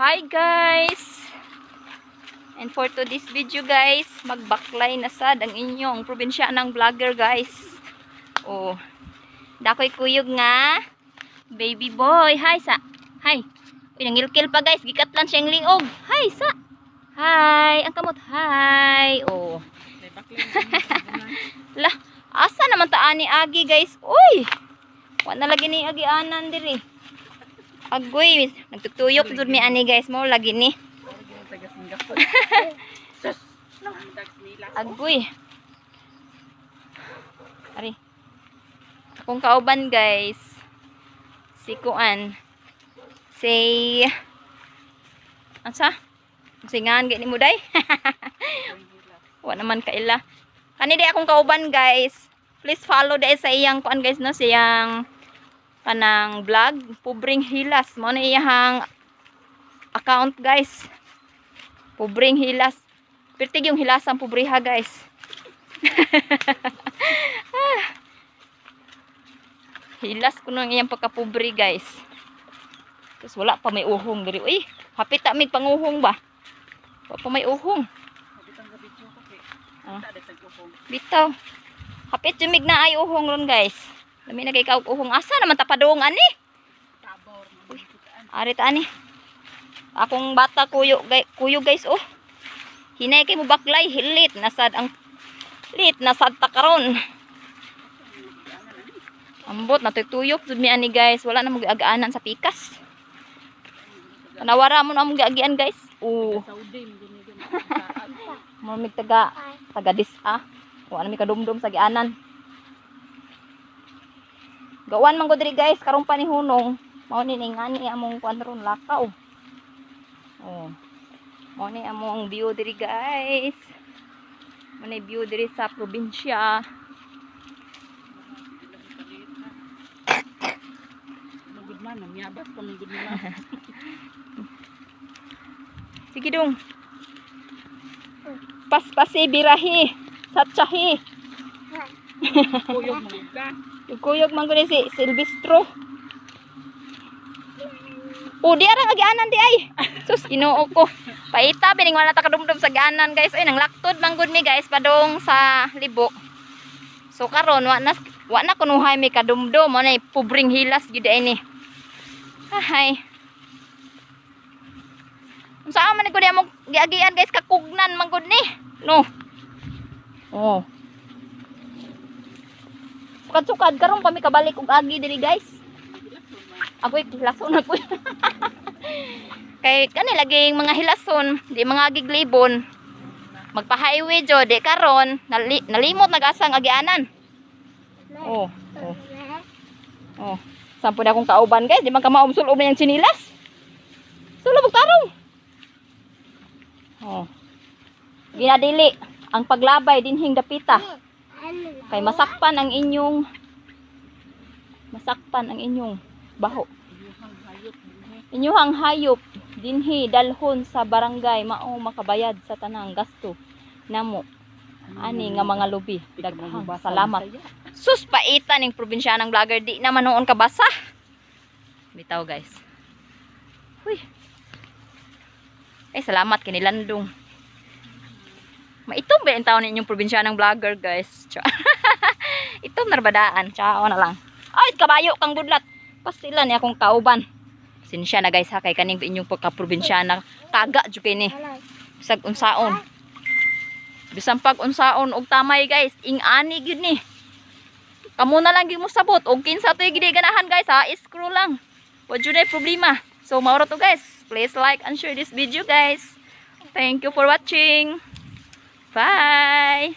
Hi guys! And for today's video guys, magbaklay na sad ang inyong probinsyanang vlogger, guys. Oh. Dakoy kuyog nga baby boy. Hi sa. Hi. Uy, nangilkil pa, guys, gikatlan siyang liog. Hi sa. Hi, ang kamot. Hi. Oh. Lah, asa naman ta ani agi, guys? Uy. Wa na lagi ni agi anan diri. Agoy, nagtutuyok jud mi ani, guys, mo lagi ni. Taga Singapore. Sus. Agoy. Ari. Akong kauban, guys. Si Kuan. Si Ansa? Singan gani mo day? Wa naman kaila. Kani di akong kauban, guys. Please follow dai sa iyang kuan, guys, no, siyang kanang vlog, Pobreng Hilas. Mao na iyang account, guys. Pobreng Hilas. Pertig yung hilasang pobreha, guys. Ah. Hilas kuno ang iyang pagkapobre, guys. Tapos wala pa may uhong diri. Uy, hapit ta mig panguhong ba? Wala pa may uhong. Ah. Bitaw. Hapit jumig na ay uhong ron, guys. Lami na kay kaog uhong. Asa naman ta padung ani? Ari ta ani. Akong bata kuyo gay, kuyo, guys, oh. Hinay kay mo baklay, hilit nasad ang lit nasad ta karon. Ambot natuyok jud mi ani, guys. Wala na mo giagaanan sa pikas. Tanawara mo na among giagian, guys. Oh. Mo mig taga taga dis-a. Wa na mi kadumdum sa gianan. Gawan man ko diri, guys, karon pa ni hunong. Mao ni ning ani among kuan ron lakaw. Oh. Mao ni among view diri, guys. Mao ni view diri sa probinsya. Magud man, namyabas pa man gud nila. Sige dong. Paspasi birahi. Satsahi. Kuyog man ka. Kuyog man ko ni si Silvestro. Oh, di ara agianan di ay. Sus, Ginoo ko. Paita bining wala ta kadumdum sa gianan, guys. Ay, nang laktod man gud mi, guys, padong sa libo. So karon wa na kunuhay mi kadumdum. Mo na pobreng hilas gyud ay ni. Hay. Unsa man ni ko di among giagian, guys, kakugnan man gud ni. No. Oh. Sukad-sukad karon pa mi kabalik og agi diri, guys. Agoy, hilason ako. Kay kani laging mga hilason, di mga giglibon. Magpa-highway jo, di karon nalimot nag-asang agianan. Oh. Oh. Sampo na akong kauban, guys, di man ka maumsulob na yung tsinilas. Sulob og tarong. Oh. Ginadili ang paglabay dinhing dapita. Kay masakpan ang inyong baho. Inyuhang hayop dinhi dalhon sa barangay mao makabayad sa tanang gasto namo ani nga mga lubi. Daghang salamat. Sus, paita ning probinsyanang vlogger, di naman noon kabasa. Bitaw, guys. Huy. Ay, salamat kinilandong. Maitom ba yung taon ninyong probinsyanang vlogger, guys? Itom narbadaan. Ciao na lang. Ay, kabayo kang budlat. Pastila ni akong kauban. Sinsya na, guys, ha, kay kaning inyong pagka-probinsyana. Kaga jud kay ni. Bisag unsaon. Bisan pag unsaon og tamay, guys, ing-ani gyud ni. Kamo na lang gyud mo sabot og kinsa to'y gidi ganahan, guys, ha, scroll lang. Wa jud ay problema. So mao ra to, guys. Please like and share this video, guys. Thank you for watching. Bye.